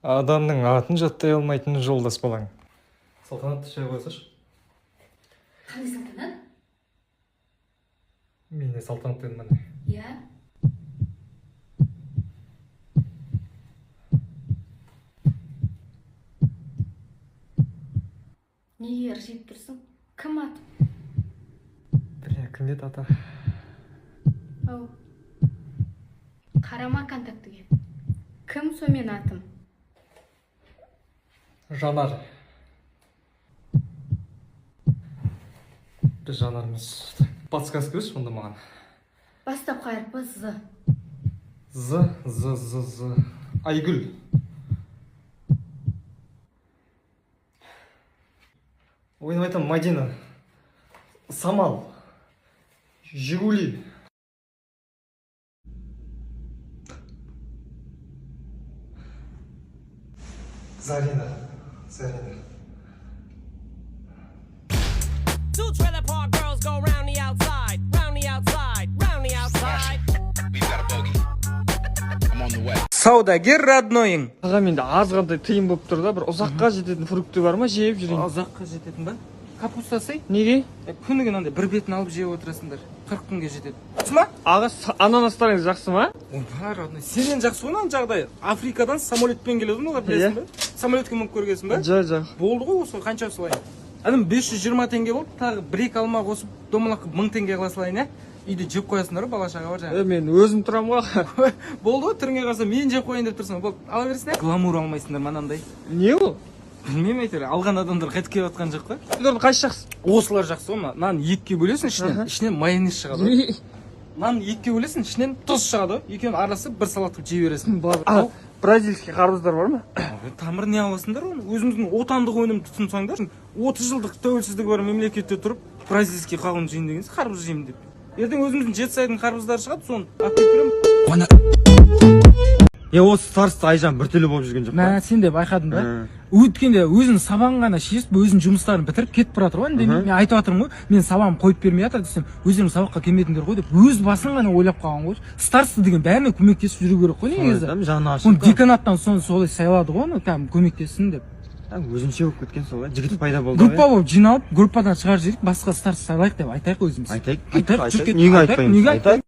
Адамның атын жаттай алмайтын жолдас балаң. Салтанатты шай қоя салшы. Қандай Салтанат? Мен де Салтанат дедім міне. Иә. Неге ыржиып тұрсың? Кім аты? Бля, кім еді аты? Ау. Қарама контактіге. Кім сонымен атым? Жанар. Біз Жанар емес. Подсказка берші онда маған. Бастапқы әрпі З. З, З, З, З. Айгүл. Ойнап айтамын, Мадина. Самал. Жигули. Зарина. Зарина. Two trailer park girls go round the outside, round the outside, round the outside. We've got a bogey. I'm on the way. Саудагер, роднойың. Аға, менде азғантай тиын болып тұр да, бір ұзаққа жететін фрукты бар ма, жеп жүрейін. Ұзаққа жететін ба? Капуста сый. Неге? Күніге мынандай бір бетін алып жеп отырасыңдар, 40 күнге жетеді. Жақсы ма? Аға, ананастарыңыз жақсы ма? Ойбай, родной, сенен жақсы ғой мынаның жағдайы. Африкадан самолетпен келеді ғой олар, білесің ба? Самолетке мініп көргенсің ба? Жоқ. Болды ғой. Осы қанша салайын, інім? 520 теңге болды. Тағы бір екі алма қосып, домалақ қылып 1000 теңге қыла салайын, иә? Үйде жеп қоясыңдар ғой, бала шаға бар жаңағы. Мен өзім тұрамын ғой. Болды ғой, түріңе қарасам, мен жеп қояйын деп тұрсың ғой. Болды, ала берсін, иә. Гламур алмайсыңдар ма анандай? Не ол? Білмеймін, әйтеуір алған адамдар қайтып келіп жатқан жоқ қой. Олардың қайсысы жақсы? Осылар жақсы ғой. Мына нанын екіге бөлесің, ішінен майонез шығады ғой. Нанын екіге бөлесің, ішінен тұз шығады ғой. Екеуін араластырып, бір салат қылып жей бересің. А, бразильский қарбыздар бар ма? Тамыр, не аласыңдар оны? Өзіміздің отандық өнім тұтынсаңдар. 30 жылдық тәуелсіздігі бар мемлекетте тұрып, бразильский қауын жеймін деген, қарбыз жеймін деп. Ертең өзіміздің Жетісайдың қарбыздары шығады, соны алып келіп беремін. Е, осы староста Айжан біртүрлі болып жүрген жоқ Мә, па? сен де байқадың ба? Өткенде өзінің сабағын ғана шешіп, өзінің жұмыстарын бітіріп кетіп бара жатыр ғой. Енді мен айтып жатырмын ғой, мен сабағым қойып бермей жатыр десем, өздерің сабаққа келмедіңдер ғой деп, өз басын ғана ойлап қалған ғой. Староста деген бәріне көмектесіп жүру керек қой негізі. Айтамын, жаны Оны ашып. деканаттан соны солай сайлады ғой, оны кәдімгі көмектессін деп. Өзінше болып кеткен сол, жігіт пайда болды. Группа болып жиналып, группадан шығарып жіберейік, басқа староста сайлайық деп айтайық өзіміз. Айтайық. Айтайық, жүр, кет. Неге Айтайық, айтпаймыз? неге Айтайық.